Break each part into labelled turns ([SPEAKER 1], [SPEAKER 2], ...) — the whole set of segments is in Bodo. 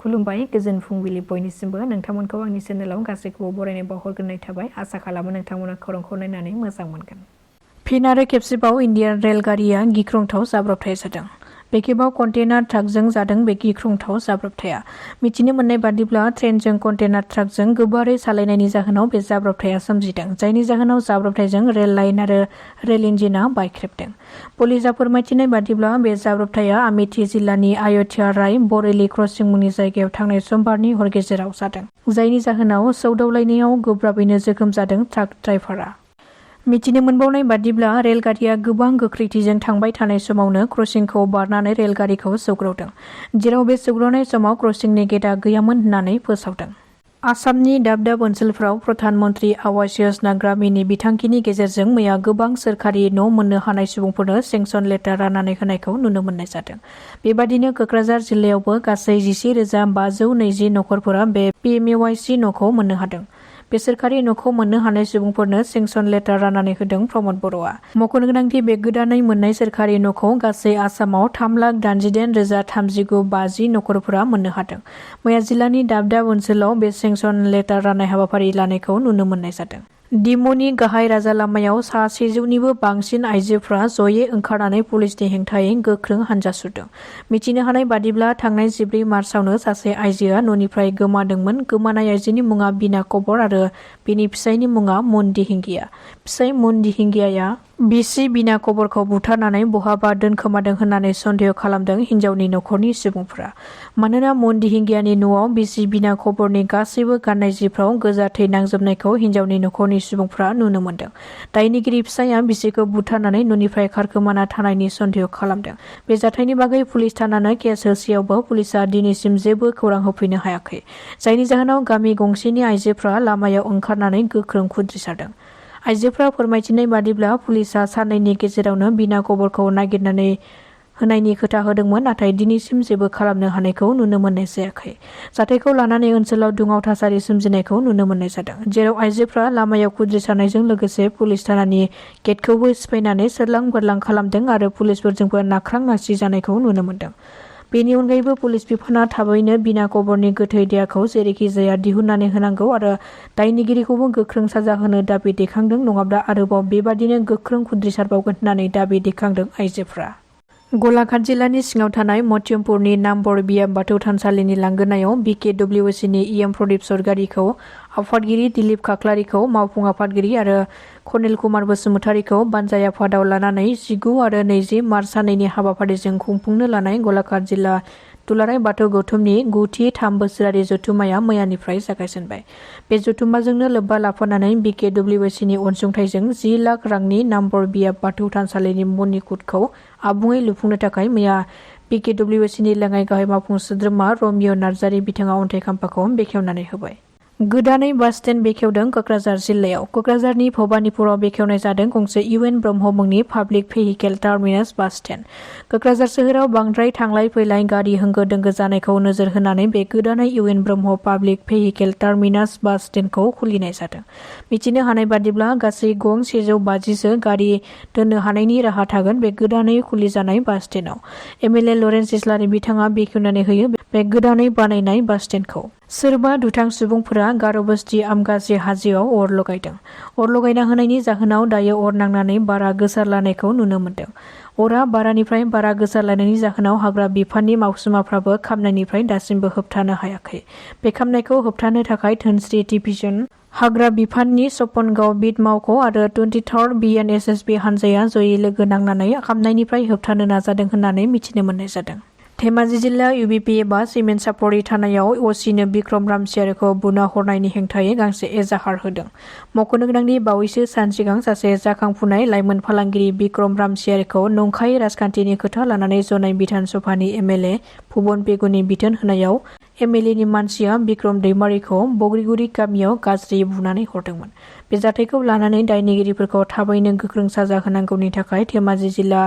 [SPEAKER 1] खुलुमबाय गोजोन फुंबिलि बयनिसिमबो नोंथांमोनखौ आंनि चेनेलाव गासैखौबो बरायनाय बावहरग्रोनाय थाबाय आसा खालामो नोंथांमोना खौरांखौ नायनानै मोजां मोनगोन। फिन आरो खेबसेबाव इन्डियान रेलगारिया गिख्रंथाव जाब्रबथाय जादों। बे खेबाव कन्टेनार ट्राकजों जादों बे गिख्रंथाव जाब्रबथाया। मिथिनो मोननाय बादिब्ला ट्रेनजों कन्टेनार ट्राकजों गोबारै सालायनायनि जाहोनाव बे जाब्रबथाया सोमजिदों, जायनि जाहोनाव जाब्रबथायजों रेल लाइन आरो रेल इन्जिना बायख्रेबदों। पुलिसा फोरमायथिनाय बादिब्ला बे जाब्रबथाया आमेठी जिल्लानि आयध्या राय बरेली क्रसिं मुंनि जायगायाव थांनाय समबारनि हर गेजेराव जादों, जायनि जाहोनाव सौदावलायनायाव गोब्राबैनो जोखोम जादों ट्राक ड्राइभारआ। मिथिनो मोनबावनाय बादिब्ला रेलगारिया गोबां गोख्रैथिजों थांबाय थानाय समावनो क्रसिंखौ बारनानै रेलगारिखौ सौग्रावदों, जेराव बे सौग्रावनाय समाव क्रसिंनि गेटआ गैयामोन होननानै फोसावदों। आसामनि दाब दाब ओनसोलफ्राव प्रधान मन्त्रि आवास योजना ग्रामीणनि बिथांखिनि गेजेरजों मैया गोबां सोरखारि न' मोननो हानाय सुबुंफोरनो सेंसन लेटार राननानै होनायखौ नुनो मोननाय जादों। बेबादिनो क'क्राझार जिल्लायावबो गासै 11,520 नखरफोरा बे PMAYC न'खौ मोननो हादों। बे सोरखारि न'खौ मोननो हानाय सुबुंफोरनो सेंसन लेटार राननानै होदों प्रमद बर'आ। मख'नो गोनांदि बे गोदानै मोननाय सोरखारि न'खौ गासै आसामाव 3,89,3950 नखरफोरा मोननो हादों। मैया जिल्लानि दाब दाब ओनसोलाव बे सेंसन लेटार राननाय हाबाफारि लानायखौ नुनो मोननाय जादों। डिम'नि गाहाय राजा लामायाव 700निबो बांसिन आइजोफ्रा जयै ओंखारनानै पुलिसनि हेंथायै गोख्रों हानजा सुरदों। मिथिनो हानाय बादिब्ला थांनाय 14 मार्चआवनो सासे आइजोआ न'निफ्राय गोमादोंमोन। गोमानाय आइजोनि मुङा बिना कबर आरो बिनि फिसायनि मुङा मुन दिहिंगिया। फिसाय मुन दिहिंगियाया बिसि बिना कबरखौ बुथारनानै बहाबा दोनखोमादों होननानै सन्देह खालामदों हिन्जावनि नखरनि सुबुंफोरा। मानोना मुन दिहिंगियानि न'आव बिसि बिना कबरनि गासैबो गाननाय जिफ्राव गोजा थै नांजोबनायखौ हिन्जावनि नखरनि सुबुंफोरा नुनो मोनदों। दायनिगिरि फिसाया बिसिखौ बुथारनानै न'निफ्राय खारखोमाना थानायनि सन्देह खालामदों। बे जाथायनि बागै पुलिस थानानो केस होसेयावबो पुलिसा दिनैसिम जेबो खौरां होफैनो हायाखै, जायनि जाहोनाव गामि गंसेनि आइजोफ्रा लामायाव ओंखारनानै गोख्रों खुद्रिसारदों। आइजोफ्रा फोरमायथिनाय बादिब्ला पुलिसा साननैनि गेजेरावनो बिना कबरखौ नागिरनानै होनायनि खोथा होदोंमोन, नाथाय दिनैसिम जेबो खालामनो हानायखौ नुनो मोननाय जायाखै। जाथायखौ लानानै ओनसोलाव दुङाव थासारि सोमजिनायखौ नुनो मोननाय जादों, जेराव आइजोफ्रा लामायाव खुद्रिसारनायजों लोगोसे पुलिस थानानि गेटखौबो सिफायनानै सोरलां बोरलां खालामदों आरो पुलिसफोरजोंबो नाख्रां नासि जानायखौ नुनो मोनदों। बेनि अनगायैबो पुलिस बिफाना थाबैनो बिना कबरनि गोथै देहाखौ जेरैखि जाया दिहुननानै होनांगौ आरो दायनिगिरिखौबो गोख्रों साजा होनो दाबि दैखांदों, नङाब्ला आरोबाव बेबादिनो गोख्रों खुद्रिसारबावगोन होननानै दाबि दैखांदों आइजोफ्रा। गलाघाट जिल्लानि सिङाव थानाय मध्यमपुरनि नाम्बर बियाम बाथौ थानसालिनि लांगोनायाव BKWCनि EM प्रदीप सरगारिखौ, आफादगिरि दिलीप खाख्लारिखौ, मावफुं आफादगिरि आरो कनेल कुमार बसुमतारिखौ बानजाय आफादाव लानानै 19 आरो 20 मार्च साननैनि हाबाफारिजों खुंफुंनो लानाय गलाघाट जिल्ला दुलाराय बाथौ गौथुमनि 9थि 3 बोसोरारि जथुम्माया मैयानिफ्राय जागायजेनबाय। बे जथुम्माजोंनो लोब्बा लाफानानै BKWCनि अनसुंथाइजों 10 लाख रांनि नाम्बर बियाम बाथौ थानसालिनि मणिकुटखौ आबुङै लुफुंनो थाखाय मैया BKWCनि लेङाइ गाहाय मावफुं सोद्रोमा रमिय' नार्जारी बिथाङा अन्थाइ खाम्फाखौ बेखेवनानै होबाय। गोदानै बास स्टेन्ड बेखेवदों क'क्राझार जिल्लायाव। क'क्राझारनि भबानिपुराव बेखेवनाय जादों गंसे UN ब्रह्म मुंनि पाब्लिक भेहिकेल टार्मिनास बास स्टेन्ड। क'क्राझार सोहोराव बांद्राय थांलाय फैलाय गारि होंगो दोंगो जानायखौ नोजोर होनानै बे गोदानै UN Brahma public vehicle terminus bus स्टेन्डखौ खुलिनाय जादों। मिथिनो हानाय बादिब्ला गासै गं 150सो गारि दोननो हानायनि राहा थागोन बे गोदानै खुलिजानाय बास स्टेन्डआव। MLA लरेन्स इस्लारि बिथाङा बेखेवनानै होयो बे गोदानै बानायनाय बास स्टेन्डखौ। सोरबा दुथां सुबुंफोरा गार'बस्ती आमगाजि हाजोआव अर लगायदों। अर लगायना होनायनि जाहोनाव दायो अर नांनानै बारा गोसारलानायखौ नुनो मोन्दों। अरा बारानिफ्राय बारा गोसारलायनायनि जाहोनाव हाग्रा बिफाननि मावसुमाफ्राबो खामनायनिफ्राय दासिमबो होबथानो हायाखै। बे खामनायखौ होबथानो थाखाय धोनस्रि डिभिजन हाग्रा बिफाननि सपनगाव बिट मावख' आरो 23rd BNSSB हानजाया जयै लोगो नांनानै खामनायनिफ्राय होबथानो नाजादों होननानै मिथिनो मोननाय जादों। धेमाजि जिल्ला UBP एबा सिमेन्ट सापरि थानायाव असिनो बिक्रम रामसियारिखौ बुना हरनायनि हेंथायै गांसे एजाहार होदों। मख'नो गोनांदि बावैसो सान सिगां सासे जाखांफुनाय लाइमोन फालांगिरि बिक्रम रामसियारिखौ नंखाय राजखान्थिनि खोथा लानानै जनाय बिधान सभानि MLA भुबन पेगुनि बिथोन होनायाव MLAनि मानसिया बिक्रम दैमारिखौ बग्रिगुरि गामियाव गाज्रि बुनानै हरदोंमोन। बे जाथायखौ लानानै दायनिगिरिफोरखौ थाबैनो गोख्रों साजा होनांगौनि थाखाय धेमाजि जिल्ला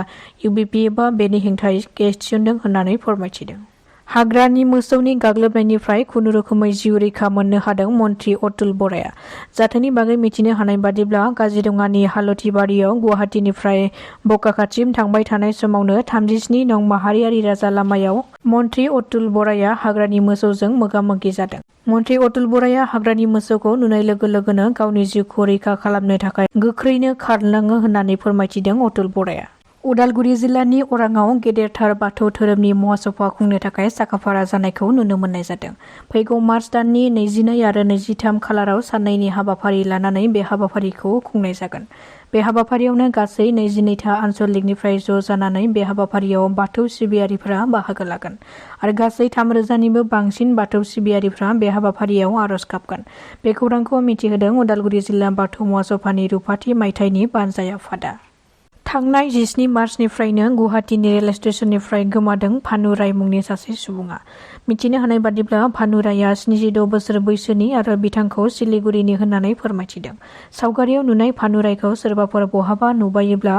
[SPEAKER 1] UBP एबा बेनि हेंथायै केस थिसनदों होननानै फोरमायथिदों। हाग्रानि मोसौनि गाग्लोबनायनिफ्राय खुनुरुखुमै जिउ रैखा मोननो हादों मन्त्रि अतुल बराया। जाथायनि बागै मिथिनो हानाय बादिब्ला काजिरङानि हालथिबारियाव गुवाहाटीनिफ्राय बकाखाथिम थांबाय थानाय समावनो 37 नं माहारियारि राजा लामायाव मन्त्रि अतुल बराया हाग्रानि मोसौजों मोगा-मोगि जादों। मन्त्रि अतुल बराया हाग्रानि मोसौखौ नुनाय लोगो लोगोनो गावनि जिउखौ रैखा खालामनो थाखाय गोख्रैनो खारलाङो होननानै फोरमायथिदों अतुल बराया। उदालगुरि जिल्लानि अराङाव गेदेरथार बाथौ धोरोमनि महासभा खुंनो थाखाय साखाफारा जानायखौ नुनो मोननाय जादों। फैगौ मार्च दाननि 22 आरो 23 खालाराव साननैनि हाबाफारि लानानै बे हाबाफारिखौ खुंनाय जागोन। बे हाबाफारियावनो गासै 22था आनसलिकनिफ्राय ज' जानानै बे हाबाफारियाव बाथौ सिबियारिफोरा बाहागो लागोन आरो गासै 3,000निबो बांसिन बाथौ सिबियारिफ्रा बे हाबाफारियाव आर'ज गाबगोन। बे खौरांखौ मिथिहोदों उदालगुरि जिल्ला बाथौ महासभानि रुपाथि मायथाइनि बानजाय आफादा। थांनाय 17 मार्चनिफ्रायनो गुवाहाटीनि रेल स्टेशननिफ्राय गोमादों भानुराय मुंनि सासे सुबुङा। मिथिनो हानाय बादिब्ला भानुराया 76 बोसोर बैसोनि आरो बिथांखौ सिलिगुरिनि होननानै फोरमायथिदों। सावगारियाव नुनाय भानुरायखौ सोरबाफोर बहाबा नुबायोब्ला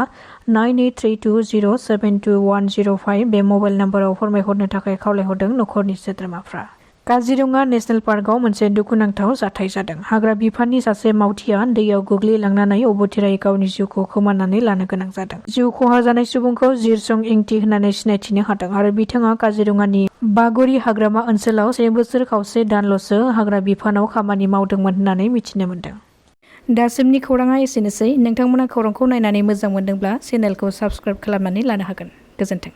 [SPEAKER 1] 9832072105 बे मबाइल नाम्बाराव फोरमायहरनो थाखाय खावलायहरदों नखरनि सोद्रोमाफ्रा। काजिरङा नेशनेल पार्कआव मोनसे दुखुनांथाव जाथाय जादों। हाग्रा बिफाननि सासे मावथिया दैयाव गोग्लैलांनानै अबथिरायै गावनि जिउखौ खोमानानै लानो गोनां जादों। जिउ खहा जानाय सुबुंखौ जिरसं इंति होननानै सिनायथिनो हादों आरो बिथाङा काजिरङानि बागुरि हाग्रामा ओनसोलाव 1 बोसोर खावसे दानल'सो हाग्रा बिफानाव खामानि मावदोंमोन होननानै मिथिनो मोन्दों। दासिमनि खौराङा एसेनोसै। नोंथांमोना खौरांखौ नायनानै मोजां मोनदोंब्ला चेनेलखौ साबस्क्राइब खालामनानै लानो हागोन। गोजोन्थों।